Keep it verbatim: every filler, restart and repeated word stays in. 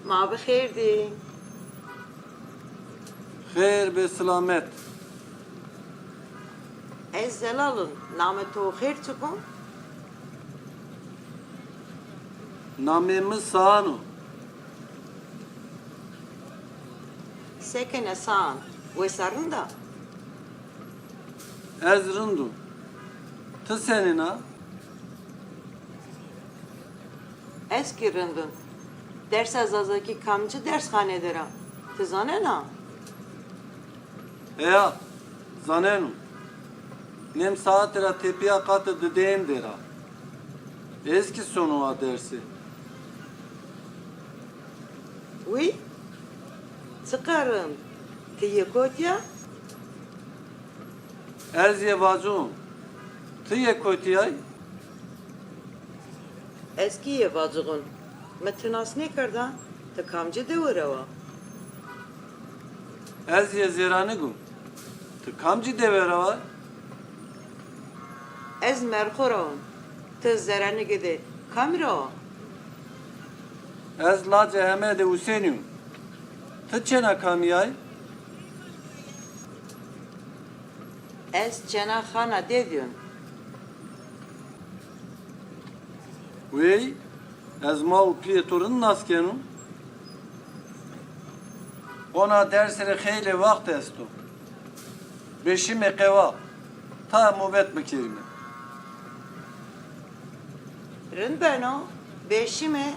Ma bi xêr dî. Xêr bê silamet. Ez Zelal im. Namê to xêr çik o? Namê mi Saan o. Sekene Saan? Wesa rind a? Ez rind o. Ti senîn a? Ez kî rind im. Dersa zazakî kamcî dersxane der a? Ti zanena? Heya, zaneno. Nêm saete ra tepîya qatê dideyên der a. Ez kî sono a dersî. Wî? Çiqa rind. Ti yê kotî ya? Ez yê Vacix im. Ti yê kotî yay? Ez kî yê Vacix im. Mi ti nas nêkerda. Ti kamcî dewe ra wa? Ez yê Zêranik im. Ti kamcî dewe ra wa? Ez Merxo ra im. Ti Zêranikî de kamî ra wa? Ez lacê Hemedê Usenî im. Ti çêna kamî yay? Ez çêna Xana Dedî im. Wey, ez ma û pîyê to rind nas keno. Ona dersî rê xeylê waxt esto. Bêşîme qewa, taya mobet bikerîme. Rind beno, bêşîme.